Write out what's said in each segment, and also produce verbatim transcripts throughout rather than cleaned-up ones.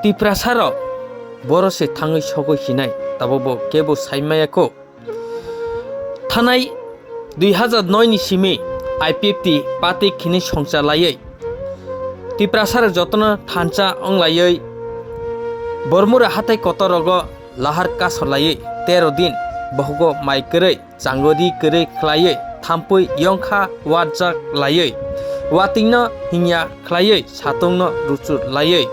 Tiprasa rok boro se thangwi sogwi hinai, tabok bo kebo sai maya kho. Thanai dui hazar noi ni simi I P F T party khini songcha laiwi Tiprasa rok jotono thansa wng laiwi Bormura hatai kotor rogo lahar kasor laiwi tero din bohogo mai kwrwi chango ri kwrwi khlaiwi thampui yongkha warjak laiwi, watingno hingya khlaiwi satungno ruchur laiwi,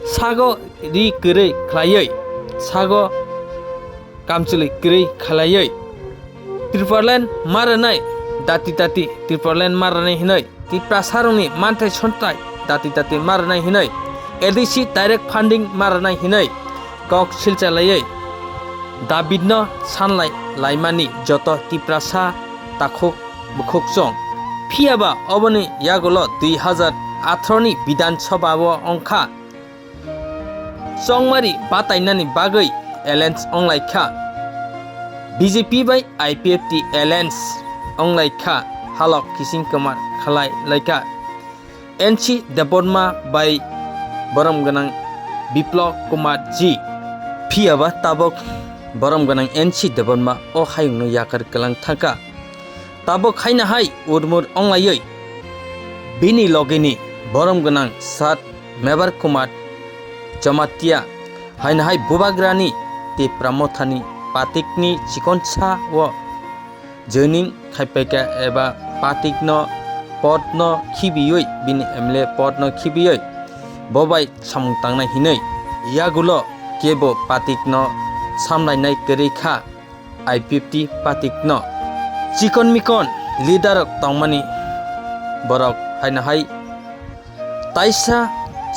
sago ri kwrwi khlaiwi, sago kamchwlwi kwrwi khlaiwi. Tipraland ma rwnai, dati dati Tipraland ma rwnai hinwi, Tiprasarokni manthai sonthai dati dati ma rwnai hinwi, A D C direct funding ma rwnai hinwi kok silchalaiwi Davidno sanlai laimani joto Tiprasa takhuk bukhuk chwng. Phiyaba oboni yagulo dui hazar atharo ni Bidhan Sabha o wngkha chongmari batainani bagwi alliance wnglaikha. B J P bai I P F T alliance wnglaikha, halok kising kwmar khlai laikha N C Debbarma bai borom gwnang Biplab Kumar G. Phiyaba tabok borom gwnang N C Debbarma o hayungno yakar kwlang thangkha. Tabok haino hai urmur onglaiwi bini logini borom gwnang Sat Mebar Kumar Jamatia haino hai bubagrani Tipra Mothani patikni chikonsa o joining khaipaikha eba patikno podno khibiwi bini M L A podno khibiwi bo bai samung tangnai hinwi yagulo kebo patikno samlainai kwrwi kha. I P F T patikno chikon mikon leader rok tongmani borok haino hai taisa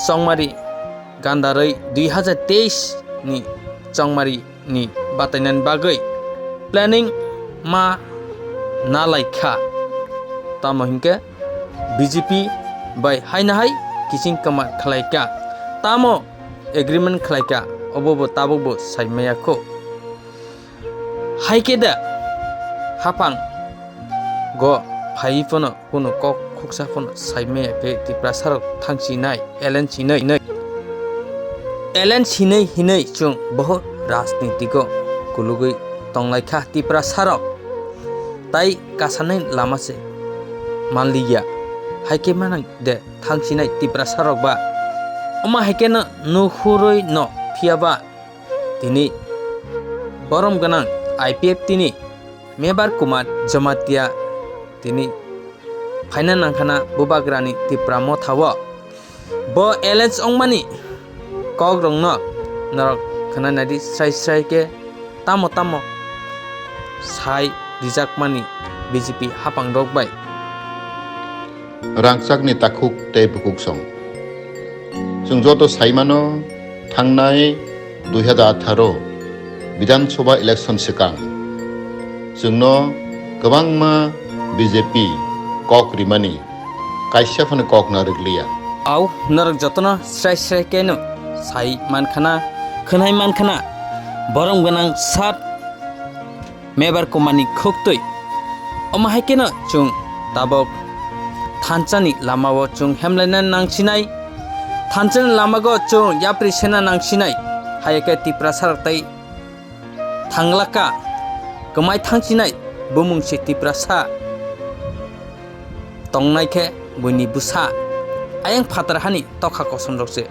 chongmari gandarwi dui hazar teis ni chongmari ni batainani bagwi planning ma nalaikha, tamo hinkhe B J P bai haino hai kiching kwmar khlaikha, tamo agreement khlaikha, obo bo tabuk bo sai maya kho. Hai khe da haphang go phaiwi phano kunu kok khuksa phano sai maya khe Tiprasa rok thangchinai alliance hinwi, alliance hinwi hinwi chwng bohor rajnitiko kulugwi tonglaikha Tiprasa rok, tai kasanai lama se manliya. Hai khe manang de thangchinai Tiprasa rok ba? Omo hai khe no nuhurwi no phiyaba tini borom gwnang I P F T ni Mebar Kumar Jamatia tini phaina nangkhana bubagrani Tipra Motha o. Bo alliance wngmani kokrokno norok khwnanadi srai srai khe tamo tamo sai rijakmani B J P haphangrok bai. Rangchakni takhuk tei bukhuk song. Chwng joto sai mano, thangnai dui hazar atharo Bidhan Sabha election swkang chwngno kwbangma B J P kok rimani kaisa phano kok narwkliya. Au norok jotono srai srai khe no sai mankhana, khwnai mankhana, borom gwnang sat Mebar Kumar ni khuktwi. Omo hai kheno chwng tabok thansa ni lama o chwng hemlaina nangsinai. Thansa ni lama o chwng yapri sena nangsinai. Hai khe Tiprasa rok tai thanglaka, kwmai thangsinai bumung se Tiprasa tongnai khe buini bwsa. Ayang phatar hani tokha kosom rok se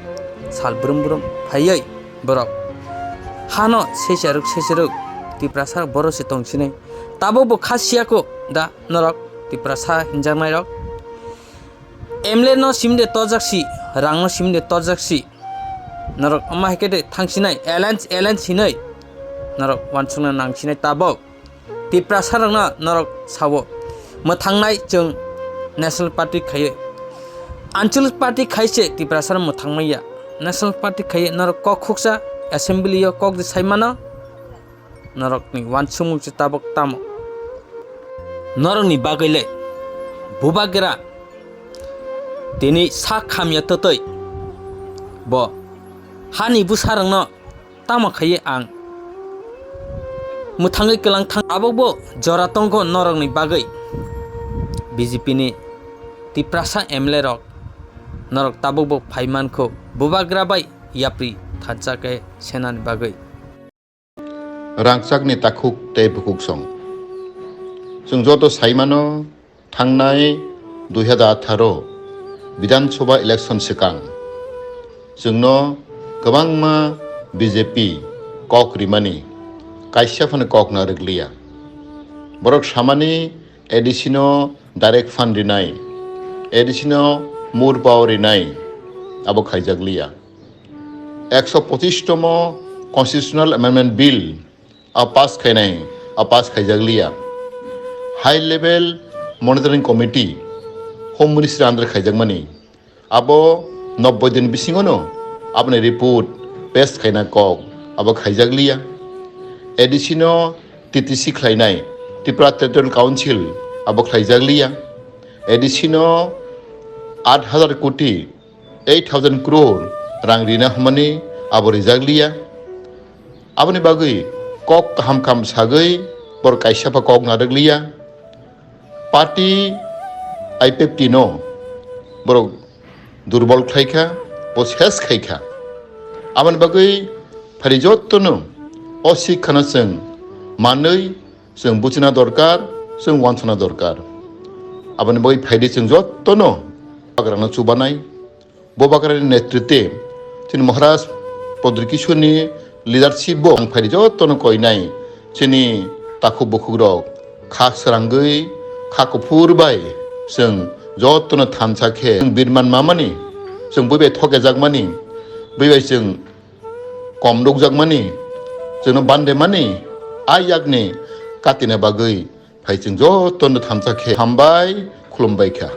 sal brum brum phaiwi borok hano sesaruk sesaruk Tiprasa rok boro se tongsinai. Tabok bo kha siya kho da norok Tiprasa hinjaknai rok. M L A no simde torjak si, rang no simde torjak si. Norok omo hai khe de thangsinai, alliance, alliance hinwi norok wansukna nangsinai tabok. Tiprasa rokno norok sao, mwthangnai chwng National Party khaiwi. Anchalik Party khai se Tiprasa rok mwthangmaya. National Party khaiwi norok kok khuksa assembly o kok de sai mano. Norokni wansukmung se tabok tamo? Norokni bagwi le bubagra tini sak hamya twtwi bo hani bwsarokno tamo khaiwi ang mwthangwi kwlang thang. Tabukbo jora tongkho norokni bagwi B J P ni Tiprasa M L A rok norok tabukbo phai mankho bubagra bai yapri thansa khe senani bagwi. Rangchakni takhuk tei bukhuk song. Chwng joto sai mano, thangnai dui hazar atharo Bidhan Sabha election swkang chwngno kwbangma B J P kok rimani, kaisa phano kok narwkliya. Borok samani A D C no direct fund rinai, A D C no more power rinai, abo khaijakliya. Ekso pochish tomo Constitutional Amendment Bill a pass khainai, a pass khaijakliya. High Level Monitoring Committee, Home Ministry under khaijakmani, abo nobboi din bisingono aboni report pass khaina kok, abo khaijakliya. A D C no T T C khlainai, Tripura Territorial Council, abo khlaijakliya. A D C no aat hazar koti, eight thousand crore rang rina hwnmani abo rijakliya. Aboni bagwi kok kaham kaham sagwi borok kaisa pha kok narwkliya. Party I P F T no borok durbol khlaikha, bo ses khaikha. Aboni bagwi phari jottono o sikhano chwng manwi chwng buchina dorkar, chwng wansana dorkar. Aboni bagwi phaidi chwng jottono bagrano chubanai. Bo bagrani netritwe chini Maharaj Prodip Kishorni leadership bo ang phaidi jottono koinai chini takhuk bukhukrok kha srangwi kha kuphur bai chwng jottono thansa khe chwng birman mamani, chwng bui bai thokejakmani, bui bai chwng kom nukjakmani, chwngno bandemani, a yakni katina bagwi phai chwng jotono thansa khe hambai khulumbai kha.